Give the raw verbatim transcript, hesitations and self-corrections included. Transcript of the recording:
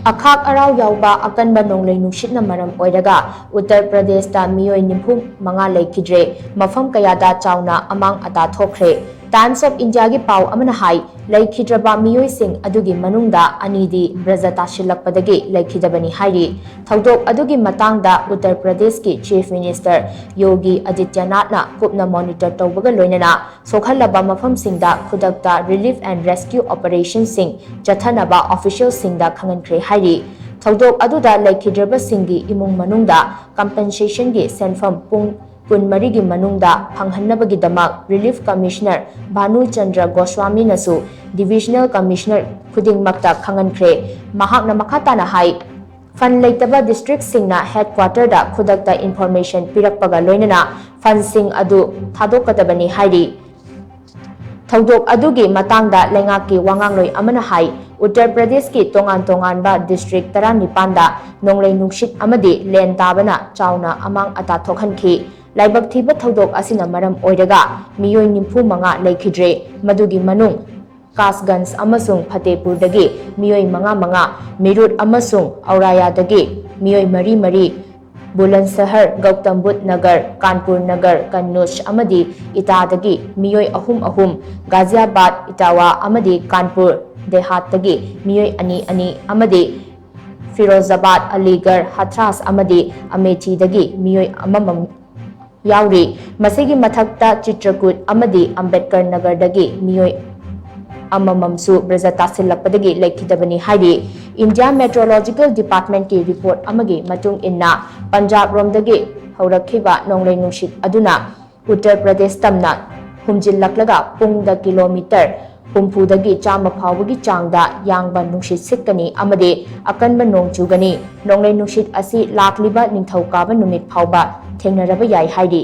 ꯑꯈꯥꯛ ꯑꯔꯥꯎ ꯌꯥꯎꯕ ꯑꯀꯟꯕ ꯅꯣꯡꯂꯩ ꯅꯨꯡꯁꯤꯠꯅ ꯃꯔꯝ ꯑꯣꯏꯔꯒ ꯎꯠꯇꯔ ꯄ꯭ꯔꯗꯦꯁꯇ ꯃꯤꯑꯣꯏ ꯅꯤꯐꯨ ꯃꯉꯥ ꯂꯩꯈꯤꯗ꯭ꯔꯦ, ꯃꯐꯝ ꯀꯌꯥꯗ ꯆꯥꯎꯅ ꯑꯃꯥꯡ ꯑꯇꯥ ꯊꯣꯛꯈ꯭ꯔꯦ꯫ ꯇꯥꯏꯝꯁ ꯑꯣꯐ ꯏꯟꯗꯤꯌꯥꯒꯤ ꯄꯥꯎ ꯑꯃꯅ ꯍꯥꯏ, ꯂꯩꯈꯤꯗ꯭ꯔꯕ ꯃꯤꯑꯣꯏꯁꯤꯡ ꯑꯗꯨꯒꯤ ꯃꯅꯨꯡꯗ ꯑꯅꯤꯗꯤ ꯕ꯭ꯔꯖ ꯇꯥꯁꯤꯜꯂꯛꯄꯗꯒꯤ ꯂꯩꯈꯤꯗꯕꯅꯤ ꯍꯥꯏꯔꯤ꯫ ꯊꯧꯗꯣꯛ ꯑꯗꯨꯒꯤ ꯃꯇꯥꯡꯗ ꯎꯠꯇꯔ ꯄ꯭ꯔꯗꯦꯁꯀꯤ ꯆꯤꯐ ꯃꯤꯅꯤꯁꯇꯔ ꯌꯣꯒꯤ ꯑꯗꯤꯇ꯭ꯌꯅꯥꯊꯅ ꯀꯨꯞꯅ ꯃꯣꯅꯤꯇꯔ ꯇꯧꯕꯒ ꯂꯣꯏꯅꯅ ꯁꯣꯛꯍꯜꯂꯕ ꯃꯐꯝꯁꯤꯡꯗ ꯈꯨꯗꯛꯇ relief and rescue operationꯁꯤꯡ ꯆꯠꯊꯅꯕ ꯑꯣꯐꯤꯁꯤꯌꯦꯜꯁꯤꯡꯗ ꯈꯪꯍꯟꯈ꯭ꯔꯦ ꯍꯥꯏꯔꯤ꯫ ꯊꯧꯗꯣꯛ ꯑꯗꯨꯗ ꯂꯩꯈꯤꯗ꯭ꯔꯕꯁꯤꯡꯒꯤ ꯏꯃꯨꯡ ꯃꯅꯨꯡꯗ compensationꯒꯤ ꯁꯦꯟꯐꯝ ꯄꯨꯡ ꯀꯨꯟꯃꯔꯤꯒꯤ ꯃꯅꯨꯡꯗ ꯐꯪꯍꯟꯅꯕꯒꯤꯗꯃꯛ relief commissioner ꯚꯥꯅꯨ Chandra ꯒꯣꯁ꯭ꯋꯥꯃꯤꯅꯁꯨ divisional commissioner ꯈꯨꯗꯤꯡꯃꯛꯇ ꯈꯪꯍꯟꯈ꯭ꯔꯦ꯫ ꯃꯍꯥꯛꯅ ꯃꯈꯥ ꯇꯥꯅ ꯍꯥꯏ, ꯐꯟ ꯂꯩꯇꯕ ꯗꯤꯁꯇ꯭ꯔꯤꯛꯁꯤꯡꯅ ꯍꯦꯗꯀ꯭ꯋꯥꯇꯔꯗ ꯈꯨꯗꯛꯇ ꯏꯟꯐꯣꯔꯃꯦꯁꯟ ꯄꯤꯔꯛꯄꯒ ꯂꯣꯏꯅꯅ ꯐꯟꯁꯤꯡ ꯑꯗꯨ ꯊꯥꯗꯣꯛꯀꯗꯕꯅꯤ ꯍꯥꯏꯔꯤ꯫ ꯊꯧꯗꯣꯛ ꯑꯗꯨꯒꯤ ꯃꯇꯥꯡꯗ ꯂꯩꯉꯥꯛꯀꯤ ꯋꯥꯉꯥꯡꯂꯣꯏ ꯑꯃꯅ ꯍꯥꯏ, ꯎꯠꯇꯔ ꯄ꯭ꯔꯗꯦꯁꯀꯤ ꯇꯣꯉꯥꯟ ꯇꯣꯉꯥꯟꯕ ꯗꯤꯁꯇ꯭ꯔꯤꯛ ꯇꯔꯥꯅꯤꯄꯥꯟꯗ ꯅꯣꯡꯂꯩ ꯅꯨꯡꯁꯤꯠ ꯑꯃꯗꯤ ꯂꯦꯟ ꯇꯥꯕꯅ ꯆꯥꯎꯅ ꯑꯃꯥꯡ ꯑꯇꯥ ꯊꯣꯛꯍꯟꯈꯤ꯫ ꯂꯥꯏꯕꯛ ꯊꯤꯕ ꯊꯧꯗꯣꯛ ꯑꯁꯤꯅ ꯃꯔꯝ ꯑꯣꯏꯔꯒ ꯃꯤꯑꯣꯏ ꯅꯤꯐꯨ ꯃꯉꯥ ꯂꯩꯈꯤꯗ꯭ꯔꯦ, ꯃꯗꯨꯒꯤ ꯃꯅꯨꯡ ꯀꯥꯁꯒꯟꯖ ꯑꯃꯁꯨꯡ ꯐꯇꯦꯄꯨꯔꯗꯒꯤ ꯃꯤꯑꯣꯏ ꯃꯉꯥ ꯃꯉꯥ, ꯃꯤꯔꯨꯠ ꯑꯃꯁꯨꯡ ꯑꯧꯔꯥꯌꯥꯗꯒꯤ ꯃꯤꯑꯣꯏ ꯃꯔꯤ ꯃꯔꯤ, ꯕꯨꯂꯟꯁꯍꯔ, ꯒꯧꯇꯝ ꯕꯨꯙ ꯅꯒꯔ, ꯀꯥꯟꯄꯨꯔ ꯅꯒꯔ, ꯀꯟꯅꯨꯖ ꯑꯃꯗꯤ ꯏꯇꯥꯗꯒꯤ ꯃꯤꯑꯣꯏ ꯑꯍꯨꯝ ꯑꯍꯨꯝ, ꯒꯥꯖꯤꯌꯥꯕꯥꯗ, ꯏꯇꯥꯋꯥ ꯑꯃꯗꯤ ꯀꯥꯟꯄꯨꯔ ꯗꯦꯍꯥꯠꯇꯒꯤ ꯃꯤꯑꯣꯏ ꯑꯅꯤ ꯑꯅꯤ ꯑꯃꯗꯤ ꯐꯤꯔꯣꯖꯥꯕꯥꯗ, ꯑꯂꯤꯒꯔ, ꯍꯊ꯭ꯔꯥꯁ ꯑꯃꯗꯤ ꯑꯃꯦꯊꯤꯗꯒꯤ ꯃꯤꯑꯣꯏ ꯑꯃꯃꯝ ꯌꯥꯎꯔꯤ꯫ ꯃꯁꯤꯒꯤ ꯃꯊꯛꯇ ꯆꯤꯇ꯭ꯔꯀꯨꯠ ꯑꯃꯗꯤ ꯑꯝꯕꯦꯗꯀꯔ ꯅꯒꯔꯗꯒꯤ ꯃꯤꯑꯣꯏ ꯑꯃꯃꯝꯁꯨ ꯕ꯭ꯔꯖ ꯇꯥꯁꯤꯜꯂꯛꯄꯗꯒꯤ ꯂꯩꯈꯤꯗꯕꯅꯤ ꯍꯥꯏꯔꯤ꯫ ꯏꯟꯗꯤꯌꯥ ꯃꯦꯇ꯭ꯔꯣꯂꯣꯖꯤꯀꯦꯜ ꯗꯤꯄꯥꯔꯠꯃꯦꯟꯠꯀꯤ ꯔꯤꯄꯣꯔꯠ ꯑꯃꯒꯤ ꯃꯇꯨꯡ ꯏꯟꯅ, ꯄꯟꯖꯥꯕ ꯔꯣꯝꯗꯒꯤ ꯍꯧꯔꯛꯈꯤꯕ ꯅꯣꯡꯂꯩ ꯅꯨꯡꯁꯤꯠ ꯑꯗꯨꯅ ꯎꯠꯇꯔ ꯄ꯭ꯔꯗꯦꯁ ꯇꯝꯅ ꯍꯨꯝꯖꯤꯜꯂꯛꯂꯒ ꯄꯨꯡꯗ ꯀꯤꯂꯣꯃꯤꯇꯔ ꯍꯨꯝꯐꯨꯗꯒꯤ ꯆꯥꯝꯃ ꯐꯥꯎꯕꯒꯤ ꯆꯥꯡꯗ ꯌꯥꯡꯕ ꯅꯨꯡꯁꯤꯠ ꯁꯤꯠꯀꯅꯤ ꯑꯃꯗꯤ ꯑꯀꯟꯕ ꯅꯣꯡ ꯆꯨꯒꯅꯤ꯫ ꯅꯣꯡꯂꯩ ꯅꯨꯡꯁꯤꯠ ꯑꯁꯤ ꯂꯥꯛꯂꯤꯕ ꯅꯤꯡꯊꯧꯀꯥꯕ ꯅꯨꯃꯤꯠ ꯐꯥꯎꯕ ꯊꯦꯡꯅꯔꯕ ꯌꯥꯏ ꯍꯥꯏꯔꯤ꯫